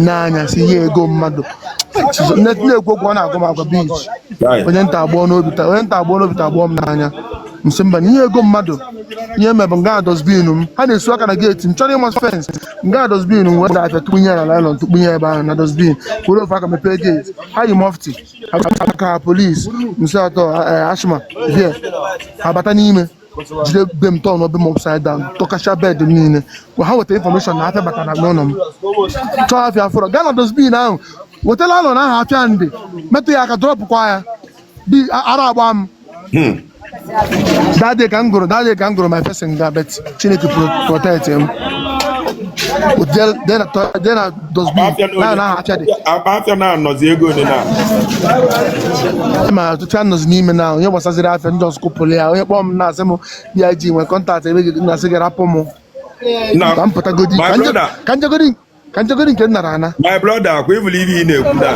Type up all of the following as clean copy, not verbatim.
N'anya si ihe ego mmadụ. Jesus, na-ekwu okwu, ọ na-agụ m agwa beach. Onye nta agbọọ n'obi ta, onye nta agbọọ n'obi ta, agbọọ m n'anya. M sị mba, na ihe ego mmadụ, ihe mebụ nga dustbin m. Ha na-esu aka na gate m, chọrọ ịma fence nga dustbin m, wee afịa tụkpunye ya na nylon, tụkpunye ebe ahụ na dustbin, were ofe aka mepee gate. Ha yi mufti aka ha, police nso atọ, ashma vie ha bata n'ime, jide be m, turn be m upside down, tọkacha bed m niile. Ha wetara information na afịa batara n'ụlọ m, chọọ afịa fọrọ, gaa na dustbin ahụ, wetala alọ na aha afịa ndị metụ ya aka, dropụkwa ya bi ara agba m. That day ka m gụrụ, that day ka m gụrụ my first nga, but Chineke protect m. Jee na dustbin na aha afịa dị. Akpa afịa na-anọzi ego ole na? Ma ọtụtụ anọzi n'ime na onye gbasaziri afịa ndị ọzọ kụpụrụ ya. Onye kpọọ m na-asị m bịa ji nwee contact ebe gị, na-asị gị rapụ m Na ka m pụtagodi. My brother. Ka njegodi nke m nara ana. My brother, kwa ịbụla ihe ị na-ekwu na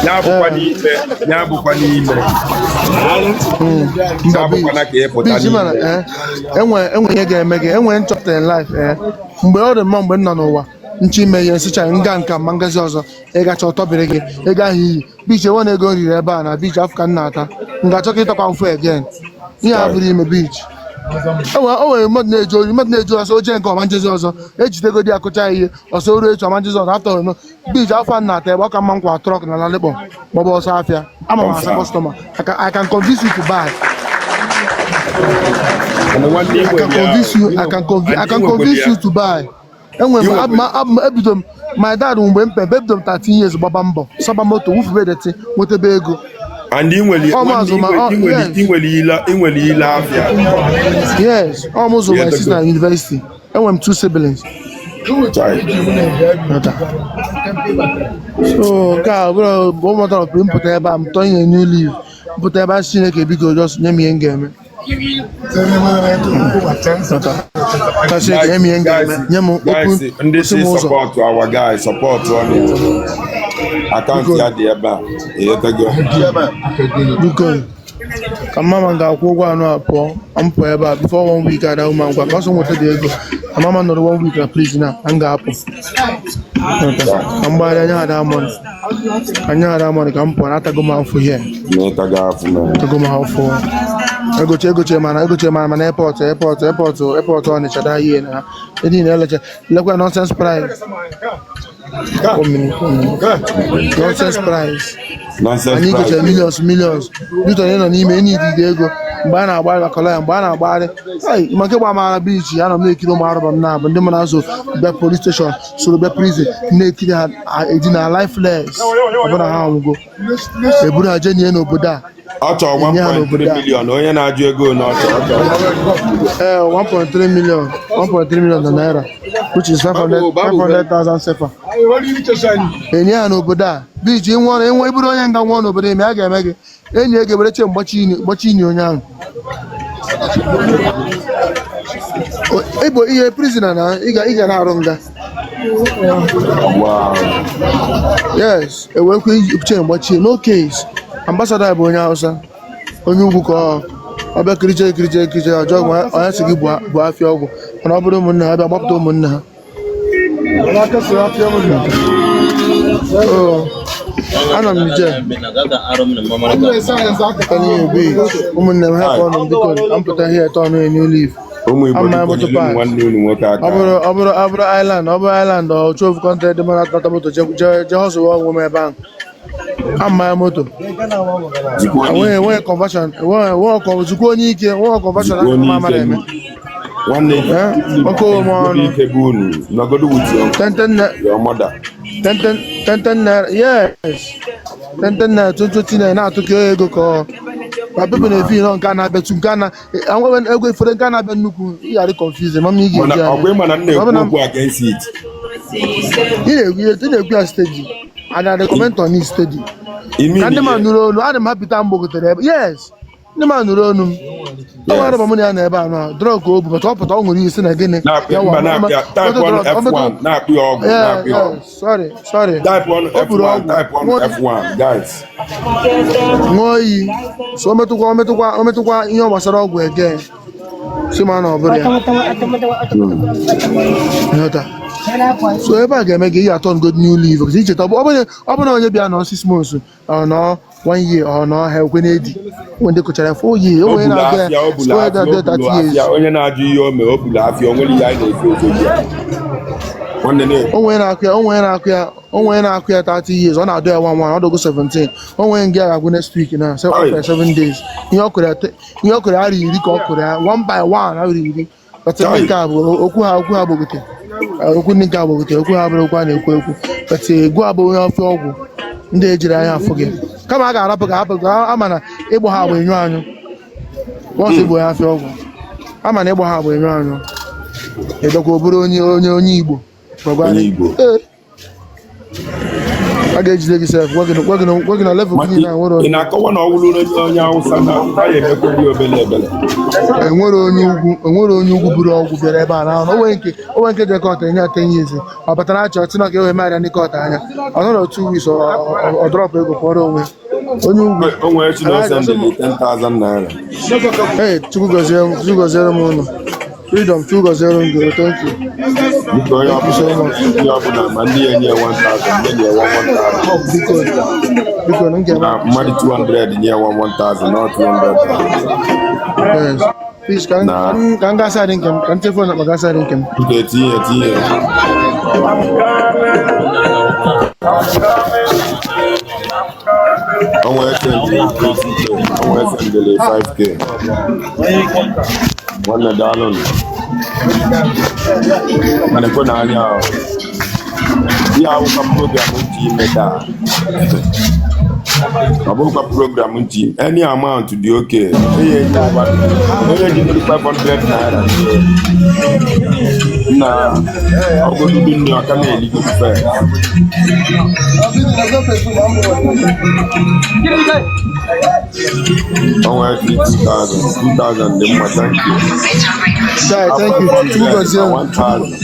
ya bụkwa n'ime, ya bụkwa n'ime. Mba. Ya bụkwa na ka ị pụta Beach mana n'ime. Enwe ihe ga-eme gị, enwe nchọpụta in life. Mgbe ọ dị mma, mgbe m nọ n'ụwa nche ime ihe nsịcha nga nka ma ngazi ọzọ, ịgacha ọtọbiri gị ego ahụ iyi beach. Enwe na ego m riri ebe a na beach afọ ka m na-ata, m ga-achọ ka ịtakwa mfu again. Ihe a bụrụ ime beach, enwe o nwere mmadụ na-eje ori, mmadụ na-eje ọsọ oje nke ọma njezi ọzọ, ejidegodi akụcha ihe ọsọ ruo echi ọma njezi ọzọ after no beach afọ a na-ata ebe ọ ka mma nkwa truck na Ladipo maọbụ ọsọ afịa ama m asa customer. I can convince you to buy. Mana nwanne I can convince you, I can convince you to buy. Enwere m ebido m, my dad, mgbe m pempe, ebido m 13 years gbaba mbọ, sọba moto, wufube dirty, nwetebe ego. And ị nwere Ọ maazụ ma ọ yes. ị nwere ile afịa. Yes, ọ mụ zụrụ my sister na university. Enwere m two siblings. Chai. Nghọta. So nke a bụrụ bụ ụmụtara pụrụ mpụta ebe a, m tọọ ihe new leaf mpụta ebe a. Sị Chineke biko, just nye m ihe m ga-eme. Nghọta. Ka Chineke nye m ihe m ga-eme, nye m Guys, open ndị gosi si m ụzọ. Support our guy, support on account ya dị ebe a, ịghọtago? Biko, ka mama ga-akwụ ụgwọ anụ a pụọ, m pụọ ebe a before one week. Ada ụma ngwa ka ọsọ nweta dị ego ka mama nọrọ one week na please na m ga-apụ. Nghọta. Ka m gbagharịa nye ada money, ka nye ada money, ka m pụọ na atago m afụ here. Na-ịtago afụ na Atago m afụ. Egoche egoche mana egoche mana airport, airport, airport, airport Ọnịcha da ihe na ndị na-eleche lekwa nonsense price. One minute, one minute. Nonsense price. Nonsense Anyị price. gotere millions, millions. Newton nọ n'ime enyi idide ego mgbe a na-agbagharị maka lawyer, mgbe a na-agbagharị. Ai, ma nke gba mara beach, anọ m na-ekiri ụmụ arụba m na-abụ ndị m na-azụ bịa police station, soro bịa prison, na-ekiri ha edina lifeless, ọbụna ha anwụgo, eburu ha jee nye n'obodo a. Ọ chọrọ Enye ha n'obodo 1.3 a. million. Onye na-ajụ ego na ọ chọrọ, ọ chọrọ. Ee, 1.3 million, 1.3 million na naira, which is 500 500,000 sefa. Enye ha n'obodo a. Beach, ịnwụọ ịnwụ, ịbụrụ onye nga nwụọ n'obodo eme a ga-eme gị enyi ego were che mgbachi ini, gbachi ini onye ahụ. Ịbụ ihe prisoner na ị ga na-arụ nga. Yes, ewekwa che mgbachie, no case. Ambassador bụ onye Hausa, onye ugwu, ka ọ bịa kiriche kiriche kiriche ọjọọ ọgwụ. Onye sị gị bụ afịa ọgwụ, mana ọ bụrụ ụmụnne ha bịa gbapụta ụmụnne ha. Oh, anọ m Niger. Ụmụnne m, hapụ ọnụ m biko, ka m pụta here, turn a new leaf. Ụmụ Igbo, Ama biko, moto nyere park. nwanne unu nwoke aka. Ọ bụrụ island, ọ bụrụ island, ọ chọọ ofu country dị mara atata moto je je je hustle onwe m ebe ahụ. Ama ya moto. Zikwa onye enweghị enweghị conversion, enweghị zukwa onye ike, enweghị conversion. Zikwa aka onye m amara ike. eme. Nwanne. Eh, oke ome ọnụ. Ike bụ unu nọgodu with your 10 10 your mother. 10 10 10 10 naira, yes, 10 10 naira, 20 20 naira na-atụ ka ego ka ọ ma people na-efi nọ nke a na-abịa tu nke a na enweghị ego ifere nke a na-abịa nnukwu ị ghara confuse ma m ị Mana ga-eji anya. ọkwa ịma na m Ọ bụ na-ekwu na okwu against it. Ị na-ekwu ya steady and I recommend on it steady. Imi Ka ndị ma ihe. nụrụ olu adị m happy taa m gbogotere ebe. Yes, ndị ma nụrụ olu m. O nwere m na ya na ebe a nọ drug o bu bata, ọ pụta, ọ ṅụrụ iyi sị na gịnị. Na-akpị Ya mba wa na-akpị ya. Type on F1, na-akpị ya ọgwụ, na-akpị ya ọgwụ. Sorry, sorry. Type on O buru F1, ọgwụ type on ṅụọ F1, guys. Ṅụọ iyi so o metụkwa ihe ọ gbasara ọgwụ ege si ma na ọ bụrụ ya. Nghọta. So ebe a ga-eme gị ihe atọ good new leaf, because icheta ọ bụrụ na onye bịa nọ 6 months, ọ nọ one year, ọ nọ ha ekwe na-edi onwe ndị kụchara 4 year. O Onwe bulu na-aga afịa, o bulu onye afịa, o na-aga bulu 30 years. Afịa onye na-ajụ ihe o mee, o bulu afịa, o nwere ihe anyị na-efe ofe ya, nwanne na Onwe na-akụ ya, onwe na-akụ ya, onwe na-akụ ya 30 years, ọ na-adụ ya 1 1, ọ dogo 17. Onwe nga ga-agwụ next week na 7 days. Ihe ọ kụrụ ya ihe ọ kụrụ ya 10 ka ọ kụrụ ya one by one, 10. But ndị Chai. nke a bụ okwu ha, okwu ha gbogote. Okwu ndị nke a gbogote, okwu ha bụrụ okwu a na-ekwu ekwu. But egwu abụ onye ofe ọgwụ ndị ejiri anya afụ gị, kama a ga-arapụ gị, hapụ gị. Ama na ịgbọ ha bụ enyu anyụ once ịgbọ ya afịa ọgwụ, ama na ịgbọ ha bụ enyu anyụ, ịdọkwa ọ bụrụ onye Igbo gwagwa. Onye Igbo. Ee. A ga-ejide gị sef, gwa gị na level Ma gị na nwere ị onye na-akọwa na ọ wụrụ onye Awụsa na ya emekwa gị obele ebele. Enwere onye ugwu buru ọgwụ bịara ebe a na onwe nke je court, enye ya 10 years. Ọ batara achọ tinọ ka e wee marịa ndị court anya. Ọ nọrọ 2 weeks, ọ drop ego pụọrọ onwe onye ugwu. O nwere chi na sendịrị 10,000 naira. Hey, Chukwu gọzie m, Chukwu gọziere m unu. Freedom, Chukwu gọziere m gị. Thank you. Biko, onye Thank you so ọbụla much. ndị ọbụla ma ndị ya enye 1000, ndị enye 1000. Biko, biko, m ga-eme. Na mmadụ 200 nye 1000, not 200. Yes. Please, ka m Na ka m gaa side nke m, ka m telefon akpa gaa side nke m. Biko, etinye etinye. O nwere sendịrị 20K, o nwere sendịrị 5K. Nwanne, daalụ nụ. Mana ekwe na anya ahụ. Ihe awụkwa program ntị ime taa. Ọ bụrụkwa program ntị, any amount dị oke. Onye enye ụwa, onye ji 500 naira na ọgọdụdụ nri ọka na-eligo first. O nwere 2000, 2000 dị mma, thank you. Guy, thank you. Chukwu 500 gọzie na unu. 1000.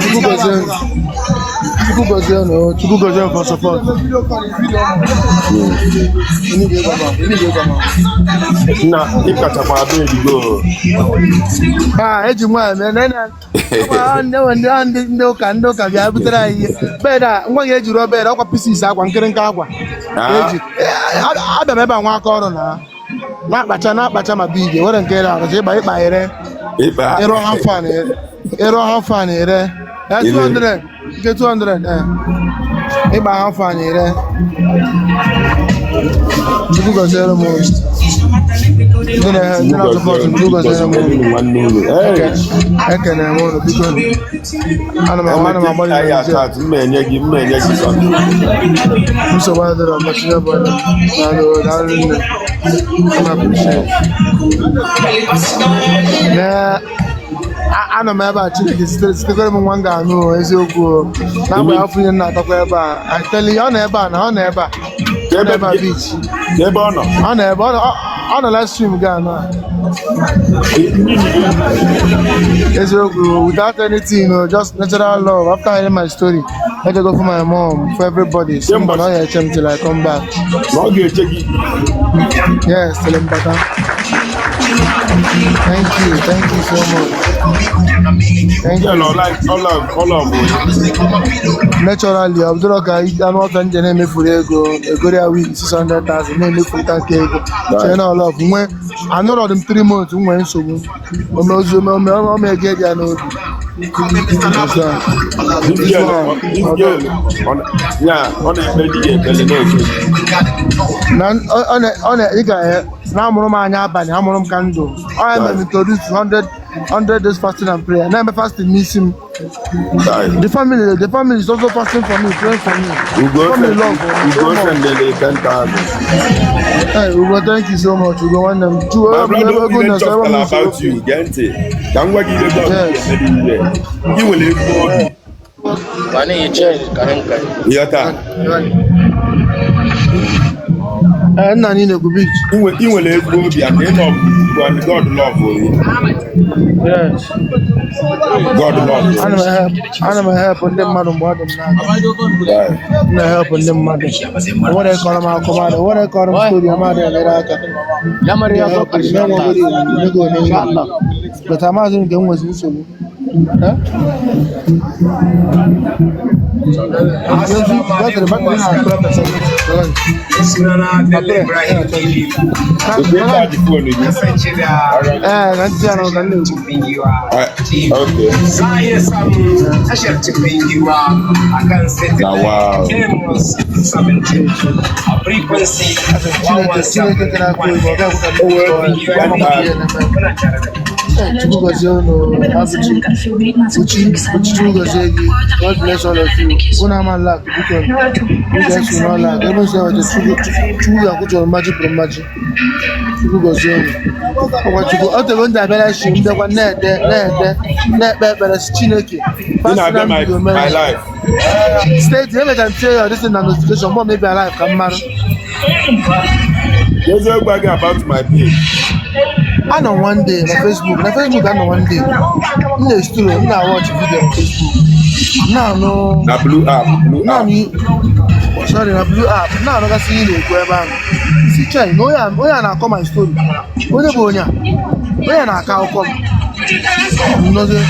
Chukwu gọzie unu. Chukwu gọzie unu. Chukwu gọzie unu for support. Nna, ịkachakwa abịa edigo. Ah, eji nwaanyị mee na ndị ụka bịa butere anyị ihe bed a. Nwa gị ejiri bed akwa pieces, akwa nkịrịnka akwa eji. Abịa m ebe a nwa aka ọrụ na na-akpacha na-akpacha ma big were nke ere arụcha ịkpa ere. Ịkpa. Ịrụ ha fan ere, ịrụ ha fan ere ya. Ire. 200 nke 200, ịgba ha fan ere. Chukwu gọziere m unu. Ndị na-asupport m, Chukwu gọziere m unu. Nwanne unu. Hey! Ekene m unu, biko. Ana m agbalị na Anyị Naịjirịa. atat mma enye gị something. Nsogbu adịrọ, mmasị bụ daalụ, daalụ nne. I appreciate. Na anọ m ebe a, Chineke sitekwara m nwa m ga-anụ o, eziokwu o. N'agbanyeghị afọ ihe m na-atakwa ebe a, I tell you, ọ nọ ebe a na ọ nọ ebe a. Ọ nọ ebe a beach. Ka ebe ọ nọ? Ọ nọ ebe ọ nọ live stream ga anọ a. Eziokwu, without anything o, just natural love. After hearing my story, I go for my mom, for everybody. Si mba na ọ ya eche m till I come back. Na ọ ga-eche gị. Yes, till m bata. Thank you, thank you so much. Thank Girl, you. ọla bụ onye. Naturally, ọ bụrụ ka anụ ọfịa nje na-emefuru ego, egoro ya wig 600,000 na-emefurịta nke ego chee na ọlọf nwee anụrọdụ m 3 months m nwee nsogbu omeozu ome ome ego dị ya n'obi. Understand? This This girl, one, this girl, ya, ọ na-ekpe di ya ekpele na-eche gị. Na ọ na ị ga na-amụrụ m anya abalị, amụrụ m ka ndụ ọ ya mere m introduce 100 100 days fasting and prayer, na-eme fasting n'isi m. Right. The family is also fasting for me, praying for me. Ugo Family love so Ugo much. sendele 10,000. Hey, Ugo, thank you so much. Ugo, nwanne m. Chukwu, My brother, ego obi na chọpụtara about you. Gee ntị. Ka m gwa gị ihe God Yes. ga-emere ihe. Ị nwere ezigbo obi. Ịghọta? Ee, nna anyị na-ekwu beach. Ị nwere ezigbo obi and ị love Chukwu and God love you. Yes. God love you. Ana m help ndị mmadụ mgbe ọ dị m n'aka. M na-help ndị mmadụ. O nwere kọrọ m akọ mmadụ, o nwere kọrọ m story mmadụ enyere aka. M na-help ndị enwegoro ego onye nwe. But amaghịzi m nke m nwezi nsogbu. Eh? Yanzu battery battery na 12%. Sunana Bello Ibrahim Ilila. Ekwe charge phone gị. Kasance da Eh, na ntị ya na ọga na-ekwu. Tumbin Giwa Ah, TV. okay. Za a iya samun tashar Tumbin Giwa a kan Na satellite wow. Amos 17 a frequency Chineke Chineke kere akụ ego, ọ ga-ekwe ka O mmiri wee tọọ ya. Ọ ma ihe na-eme. Muna tare da ku. Eh, Chukwu gọzie unu, Abuchi. Uchi, Uchi Chukwu gọzie gị. God bless all of you. Unu ama lack, biko. You guys will not lack. Ebe nsọ nweta Chukwu Chukwu ga-akwụchọrọ mmaji pụrụ mmaji. Chukwu gọzie unu. Ọkwa Chukwu, o tego ndị abịara shi m bịakwa na-ede na-ede na-ekpe ekpere si Chineke. Ị Pastor na-abịa Nnamdi my Omere. life. Steeti emechara m tinye ya ọdịsị na notification mgbe m ịbịa live ka m mara. Eziokwu gwa gị about my page. Anọ one day na Facebook, na Facebook anọ one day. M na-esturo, m na-watch video na Facebook. M na-anụ Na blue app, blue app. na-anụ, sorry, na blue app, m na-anụgasị ihe ị na-ekwu ebe ahụ. Isi chai na onye a na-akọ my story. Onye bụ onye a? Onye a na-akọ akụkọ m. M nọzie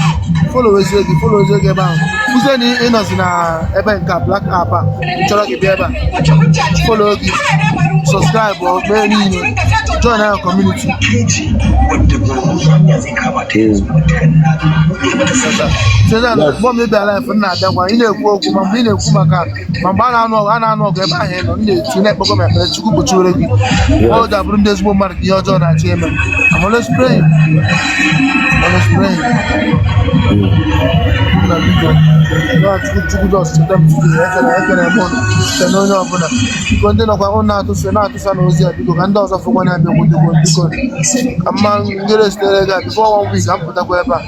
followezie gị, followezie gị ebe ahụ. Kwụzie na ị nọzi na ebe nke a, black app a, m chọrọ gị bịa ebe a. Follow gị, subscribe ọ mee niile, join our community. Sezan, mgbe m bịa live m na-abịakwa, ị na-ekwu okwu ma mgbe ị na-ekwu maka ma mgbe a na-anụ ọgụ ebe ahụ ị nọ, m na-eti na-ekpekọ m ekpere Chukwu kpuchiere gị. Ọ ga-abụrụ ndị ezigbo mmadụ ka ihe ọjọọ na-achọ ime. I'm always praying. Always praying. Nna biko, na Chukwu Chukwu just cheta m today. Ekele ekele m ụnụ site n'onye ọbụla. Biko ndị nọkwa ụnụ na-atụsa na-atụsa na ozi a, biko ka ndị ọzọ fụkwa na-abịa kwutekwo, biko ka mma ngere sitere gị a before one week ka m pụtakwa ebe a.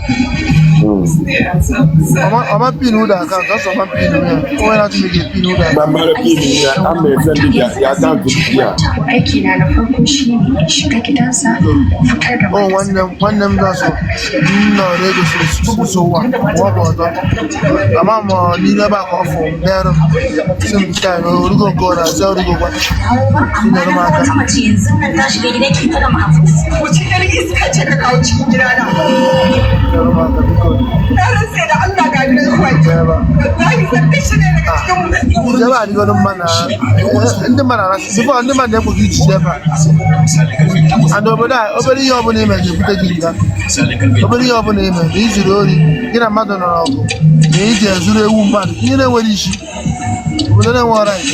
Ọma pin ụlọ account ọsọ ọma pin ya onye na-atụ m ga-epin ụlọ account. Gbamara pin ya, a ma esend gị ya account gị a. Aiki na na farko shi ne in shiga gidansa in fitar da O nwanne m dọsọ m nọrọ ego so ụwa ụwa bụ ọtọ ama m ọ n'ime ebe a ka ọ fụ m bịarụ m si m taa na orugo nke ọ na-asị orugo kwa dawo ba, amma nyere m na ga aka. Wata mace yanzu nan ta shiga gidanki ta gama abu. Wace irin iska ce ka kawo cikin gidana? Nyere m aka biko. Na rantse da Allah ga gidan zuwa. Ebe a. Wallahi zan kashe ne daga cikin mu. Ebe a adịgoro mma na ndị mmadụ arasị bifo ndị mmadụ na-ekweghị ijiji ebe a and obodo a obere ihe ọbụla ime ga-ebute gị nga, obere ihe ọbụla ime ma i zuru ori gị na mmadụ nọrọ ọgụ na iji ezuru ewu mmadụ, ihe na-enwere isi, obodo na-enwe right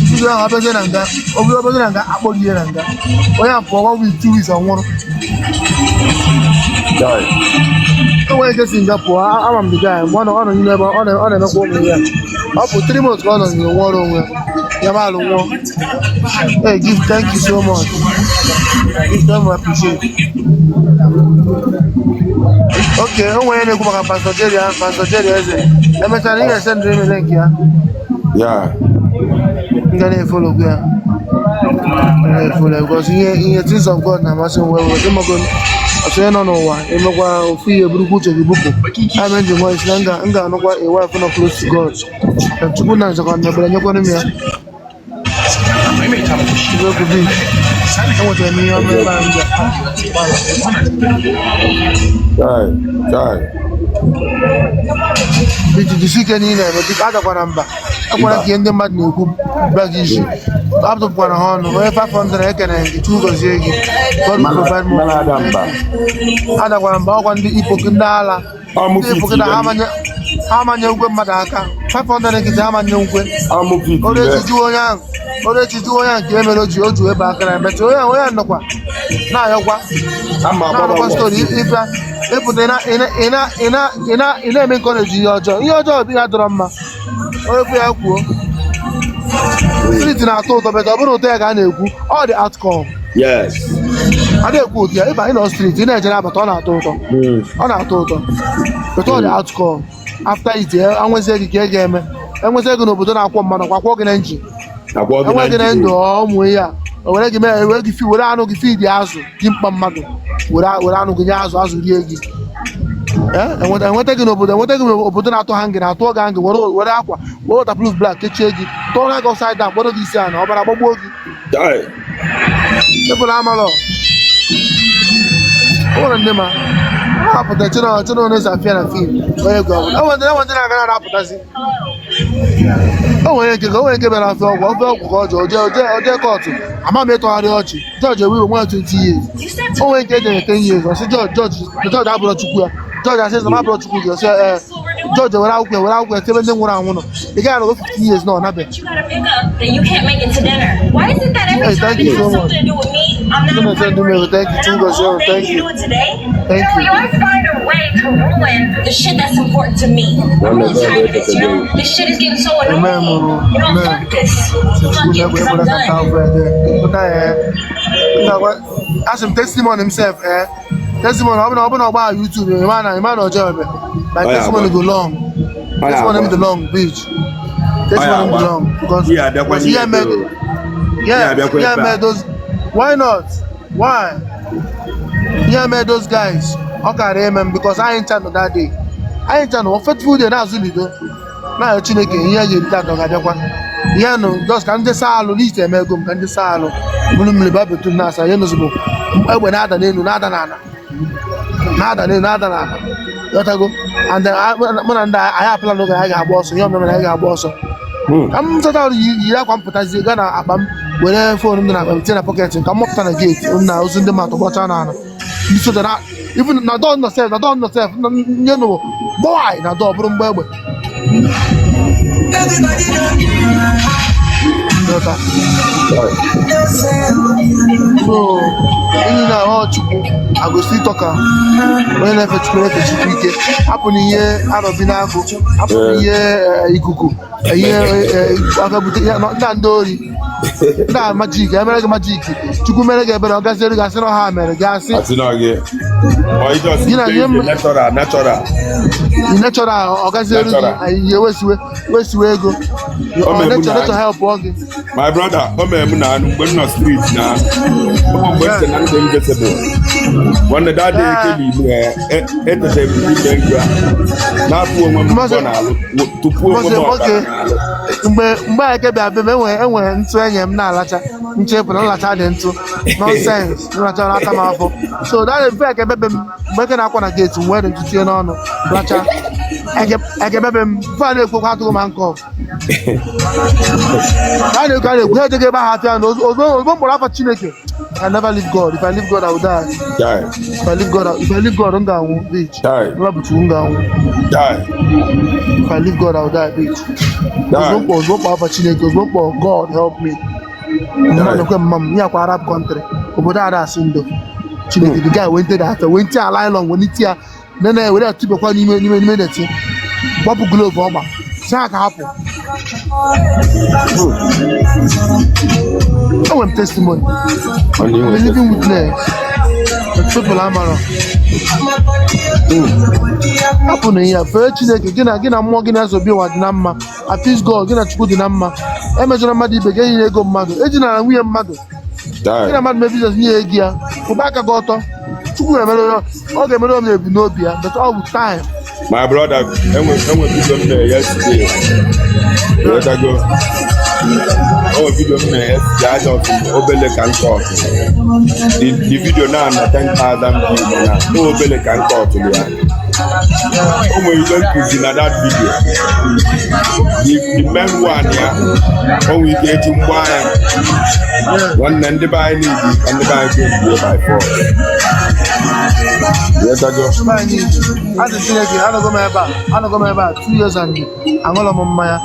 nzuzo ahụ abịazie na nga obere obere na nga akpọghị ihe na nga onye a pụọ one week, 2 weeks, ọ nwụrụ. Guy. O nwere ike si nga pụọ, ama m the guy mgbe ọ nọ n'ime ebe ọ na-emekwa ụmụ ya, ọ bụ 3 months ka ọ nọ n'ime nwụọrọ onwe ya, ya ma alụ nwụọ. Hey, give thank you so much. Give them appreciate. Okay, o nwere na-ekwu maka Pastor Jerry, Pastor Jerry Eze emechara ị ga-esendịrị m link ya. Yeah. M ga na-efollow ya, m ga na-efollow ya because ihe things of God na-amasị m wee wee ịmago ọtụ onye nọ n'ụwa emekwa ofu ihe burukwa uche gị bupụ ya mere nji nwa isi na m ga-anụkwa a wife nọ close to God na Chukwu na nzọkọ na ebere nyekwanụ m ya. Eziokwu bi enwetara m ihe ọma ebe a m bịa. Guy. Guy. Biji jisi ike na ị na-eme, biko adakwana mba, ekwela ka ihe ndị mmadụ na-ekwu bịa gị isi, atụpụkwana ha ọnụ. Onye 500 ekene gị, Chukwu gọzie gị. God will provide more. Mana ada mba. Adakwara mba, ọkwa ndị ipoki ndị ala Ọ mụ ndị ipoki na ha fit. amanye ukwe mmadụ aka 500 nkịtị amanye ukwe. Ọ mụ fit. Ọrụ echi jụọ onye ahụ, ọrụ echi jụọ onye ahụ nke emere o ji ebe aka na emecha onye ahụ nọkwa na-ayọkwa Ama agbaba. Na-arụkwa story ife ịpụta ị na-eme encourage ihe ọjọọ, ihe ọjọọ bụ ihe adọrọ mma. Onye fụ ya kwuo street na-atọ ụtọ better ọ bụrụ ụtọ ya ka a na-ekwu, ọ dị outcome. A na-ekwu ụtọ ya ịba ị nọ street ị na-ejere abata, ọ na-atọ ụtọ. Ọ na-atọ ụtọ better ọ dị outcome after it. Anwezie gị ka ị ga-eme enwezie gị n'obodo na-akwọ mmanụ kwa kwọ gị na engine. Akwọ gị enwe gị na na njin. Ndụ ụmụ ihe a o were gị mee were gị fi were anụ gị feed azụ dị mkpa mmadụ were anụ gị nye azụ, azụ rie gị. Eh, enweta gị n'obodo, enweta gị n'obodo na-atụ ha ngị na-atụ gị ngị were akwa were waterproof black kechie gị tụọra gị upside down kpọrọ gị isi ala ọbara gbagbuo gị. Guy. Ịbụla amalọ o nwere ndị ma Apụta chino chino na-ese afịa na fim onye ego ọbụla. O nwere ndị na-aga na-apụtazi. O nwere nke bịara afịa ọgwụ ofe ọgwụ ka ọ jọọ oje kọtụ ama m ịtụgharị ọchị jọji ewe iwe nwa 20 years. O nwere nke ejere 10 years, ọ sị jọji jọji abụrọ chukwu ya, jọji asị na m abụrọ chukwu gị, ọ sị ee, jọji were akwụkwọ ya tebe ndị nwụrụ anwụ nọ, ị gaghị anọgo 15 years na ọ nabe. You gotta pick up that you can't make it to dinner. Why is it that every Hey, time thank it you so has much. something to do with me, I'm not a Thank you, priority? thank you, And I'm Ngozi, all day thank you you. do it today? Thank No, you. you always find a way to ruin the shit that's important to me. I'm really tired of this, you know? This shit is getting so annoying. Amen, You know, amen. fuck this. Fuck it, 'cause I'm done. Asị m testimony himself, eh? Testimony, ọ bụ na ọ gbaa YouTube, ịma na ọjọọ ebe. My Ọ ya testimony agba. go long. Ọ ya Testimony agba. dị long, bitch. Testimony agba. dị long because Ihe abịakwa because ihe n'ihe mee o. Ihe yeah, abịakwa ihe ebe a. mee those, why not? Why? Ihe mee those guys, ọ kara eme m because anyị ncha nọ that day. Anyị ncha nọ faithful day na-azụ lido. Na-ayọ Chineke ihe a ga-erite atọ ga-abịakwa. Ihe nụ just ka ndị saa alụ n'ite eme ego m ka ndị saa alụ bụrụ mmiri ba betum na-asa ihe nụzibụ egbe na-ada n'elu na-ada n'ala na-ada n'elu na-ada n'ala ghọtago. And then mụ na ndị anyị apụla n'oge anyị ga-agba ọsọ ihe ọmụma na anyị ga-agba ọsọ ka m zọta ọrụ yiri akwa m pụtazie gaa na akpa m were phone m dị n'akpa m tinye na pocket m ka m mapụta na gate m na ozu ndị mmadụ gbọcha n'ala ndị soja na even na dọọ nọ sef na dọọ nọ sef nye nụ boy na dọọ bụrụ mgbe egbe. Ghọta? So enyi na ọ Chukwu agosi ịtọka onye na-efe Chukwu na-efe Chukwu ike hapụ na ihe arọbi n'agụ hapụ na ihe ikuku ihe aka bute ya na ndị ori ndị a majik emere gị majik Chukwu mere gị ebere ọ gaziere gị asị na ọha mere gị asị Asị na gị. Ọ ị just Gị na ihe m- natural, natural. natural ọ gaziere gị Natural. anyị ihe wesiwe ego O ọ mere mụ nature na- nature help ọ gị. My brother, o mere m na anụ mgbe m nọ street na ọ bụ mgbe m sị na ndị invisible. Nwanne that day eke n'ime etetere m ime ndụ a na-apụ onwe m mbọ n'alụ tupu onwe m ọbara n'alụ. Mgbe a eke bịa be m enwere ntụ enye m na-alacha nchepụ na nlacha dị ntụ nonsense nlacha na-ata m afọ so that is eke bebe m mgbe eke na-akwa na gate m were ntụ tinye n'ọnụ lacha eke bebe m fa na-ekwekwa atụghị m ankọf a na-ekwu ha ejego ebe ahụ afịa na ozugbo m kpọrọ afa Chineke. I never leave God. If I leave God, I will die. Die, If I leave God, if I leave God, m ga-anwụ, bitch. Die. Nlabụchu m ga-anwụ. Die, If I leave God, I will die, bitch. Die. Ozugbo mkpọ afa Chineke, ozugbo mkpọ God help me. Mma nekwe mma m, ya kwa Arab country. Obodo a na-asị ndo. Chineke, the guy went there, went there nylon, went there. Nene were atụbekwa n'ime n'ime n'ime dirty. Gbapụ glove ọgba. Si ha ka hapụ. Enwere m testimony. Ọ na I'm a inwe living witness. The people amara. Hapụ na ihe a, fee Chineke gị na gị na mmụọ gị na-ezobi ụwa dị na mma. Appease God, gị na Chukwu dị na mma. Emejọrọ mmadụ ibe gị, enyela ego mmadụ. Ejinara nwunye mmadụ. Gị na Die. mmadụ mee business nye ego ya. Kwụba aka gị ọtọ. Chukwu ga-emere ọ ga-emere m ebu n'obi ya, but all with time. My brother, enwe video m mere yesterday. Ịghọtago? Enwe video m mere yesterday, aja ọtụ obele ka nke ọtụ. The video now na 10,000 views mana o obele ka nke ọtụ ya. O nwere ihe nkụzi na that video. The main one ya, o nwere ike eji mgba ya. Nwanne ndị be anyị need ka ndị be anyị change by force. Ịghọtago? Asị Chineke, anọgo m ebe a, anọgo m ebe a 2 years and aṅụlọ m mmanya,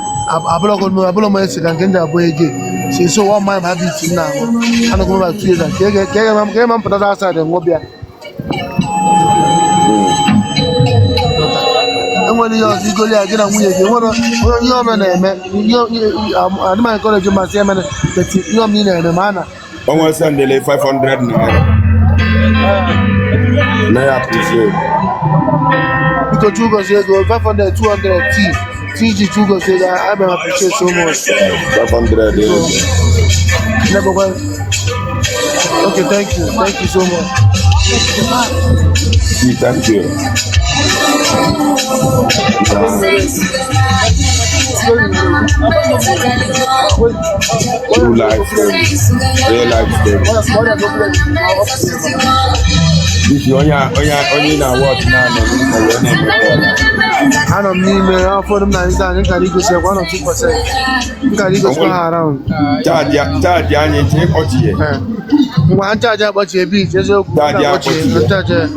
abụrọgo m abụrọ m esi ka nke ndị abụọ ege si so one mmanya habit m na-aṅụ. Anọgo m ebe a 2 years and ka ege ka ege ma m pụta outside ṅụọ bịa. Enwere ihe ọzọ igoli ya gị na nwunye gị nwere ihe ọma na-eme ihe adị m encourage masị emere but ihe ọma ị na-eme ma a na O nwere sendele 500 naira. Na ya appreciate. Biko Chukwu gozie ego 500 200 t TG Chukwu gozie ego I am appreciate so much. 500 ego. Never. Okay, thank you. Thank you so much. See, thank you. True life story. Real life story. Isi onye onye onye na-awatch naanị m wee na-eme call. Anọ m n'ime ụfọdụ m na ndị anyị nkara igosi ekwe anọ 2%. Nkara igosikwa ha around. Charge anyị chee kpọchie. Ngwa, nchaji akpọchie bit eziokwu. Charge akpọchie akpọchie. nchaji.